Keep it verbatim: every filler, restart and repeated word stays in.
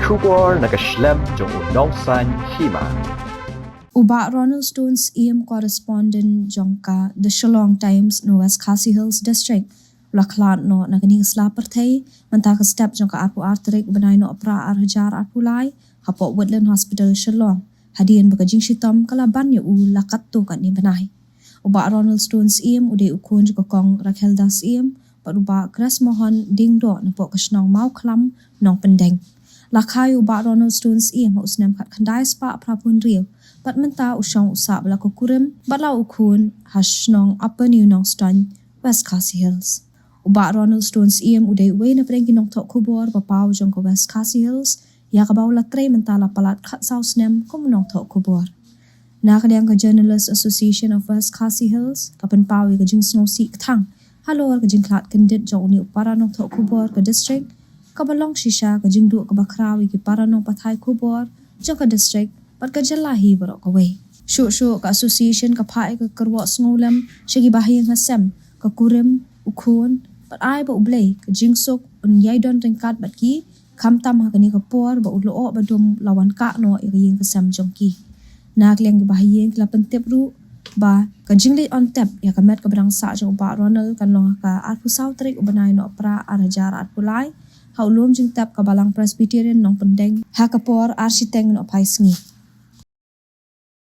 Khubor na ka shlem jong u Nongsaiñ Hima. U Bah Ronald Stone Syiem, correspondent jong ka The Shillong Times na West Khasi Hills District, u la khlad noh na kane ka sla pyrthei mynta ka step jong ka arphew ar tarik u bnai Nohprah ar hajar arphew lai hapoh Woodland Hospital Shillong, hadien ba ka jingshitom ka la ban ïa u la katto katne bnai. U Bah Ronald Stone Syiem u dei u khun jong ka Kong Rakhelda Syiem bad u Bah Grace Mohon Diengdoh napoh ka shnong Mawkhlam, Nongpyndeng. La kha ïa u Bah Ronald Stone Syiem ha u snem khatkhyndai spah phraphew hynriew bad mynta u shong u sah bad la ka kurim bad la u khun ha shnong Upper New Nongstoiñ, West Khasi Hills. U Bah Ronald Stone Syiem u dei uwei na pdeng ki nongthoh khubor ba paw jong ka West Khasi Hills, ïa kaba u la trei mynta la palat khatsaw snem kum u nongthoh khubor. Na ka liang ka Journalist Association of West Khasi Hills ka pynpaw ïa ka jingsngewsih kthang halor ka jingkhlad kyndit jong une u para nongthoh khubor ka district, kaba long shisha ka jingduh kaba khraw ïa ki para nongpathai khubor jong ka district bad ka jylla hi baroh kawei. Shuh shuh ka association ka phah ïa ka kyrwoh sngewlem sha ki bahaïing hasem, ka kurim, u khun, bad ai ba U Blei ka jingsuk un ïai don ryngkat bad ki, khamtam ha kane ka por ba u lyoh ba dum la wan kah noh ïa ka ïing ka sem jong ki. Na ka liang ki bahaïing ki la pyntip ruh ba ka jingleit on tep ïa ka met kaba dang sah jong u Bah Ronald kan long ha ka arphew saw tarik u bnai Nohprah ar hajar arphew lai ha u lum jingtep ka Balang Presbyterian Nongpyndeng ha ka por ar shiteng nohphai sngi.